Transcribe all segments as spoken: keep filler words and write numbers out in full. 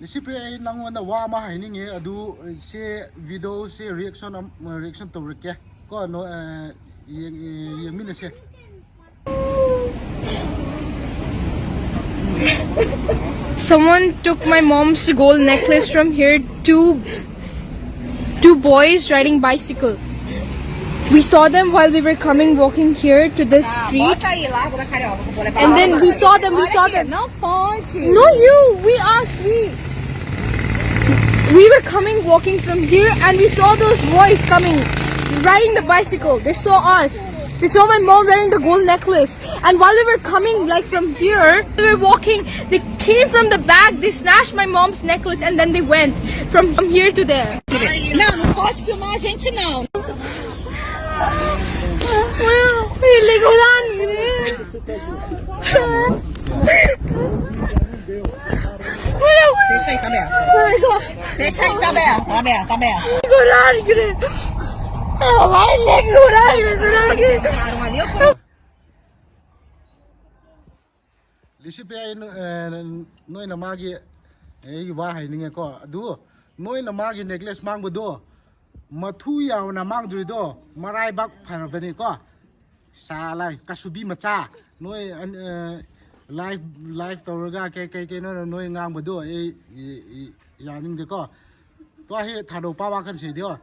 Sipi, eh, nangona wa ama haininge, adu, eh, se video se reaction am, eh, reaction tourke. Ko no, eh, yeng, eh, yengminase. Someone took my mom's gold necklace from here. Two, two boys riding bicycle. We saw them while we were coming, walking here to this street. And then we saw them, we saw them. Não pode. No, you, we asked, we, we were coming, walking from here, and we saw those boys coming, riding the bicycle. They saw us. They saw my mom wearing the gold necklace. And while we were coming, like, from here, we were walking, they came from the back, they snatched my mom's necklace, and then they went from, from here to there. Não, não pode filmar a gente, não. Ele Deixa aí, tá aberto. Deixa aí, tá aberto, tá aberto, tá aberto. Lisipi, eh, noi na magi, eh, wa haininge ko. Adu, noi na magi necklace mangbo do. Mathu yaona mangduri do. Maraibak pharabani ko. Salai, kasubi macha. Noi, an, eh, live, live tourga ke, ke, ke, no, no, noi ngangbo do. Eh, eh, eh, yaninge ko. Tua hi thado pawa kan se dio.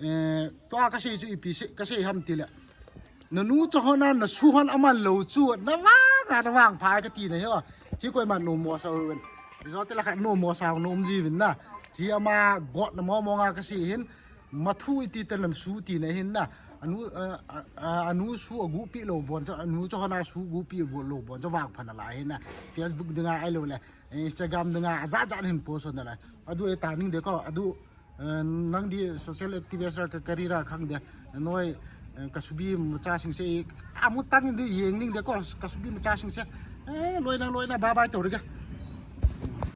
Eh, tua kasei chu ipi sei, kasei ham tile. Nanu chu hon a, nasu hon aman lou chu, navang a, navang pha kati na hi o. Chi koima nomo sa uvin. Jote la kha nomo sa nom jiuvin na. Chi ama got na momo nga kasei hin. Mathu iti te nasu ti na hin na. Anu, eh, a, a, anu su agupi lou bon chu, anu chu hon a su gupi lou bon chu vang pha nalai hin na. Facebook dinga ailou le. Instagram dinga ajat jat hin post nalai. Adu e taninge ko, adu Eh, nangdi social activist ra ka, kari ra khangde. Noi, eh, kasubi macha singse, amu tangin di yengninge ko, kasubi macha singse. Eh, loina, loina, bye bye tourga.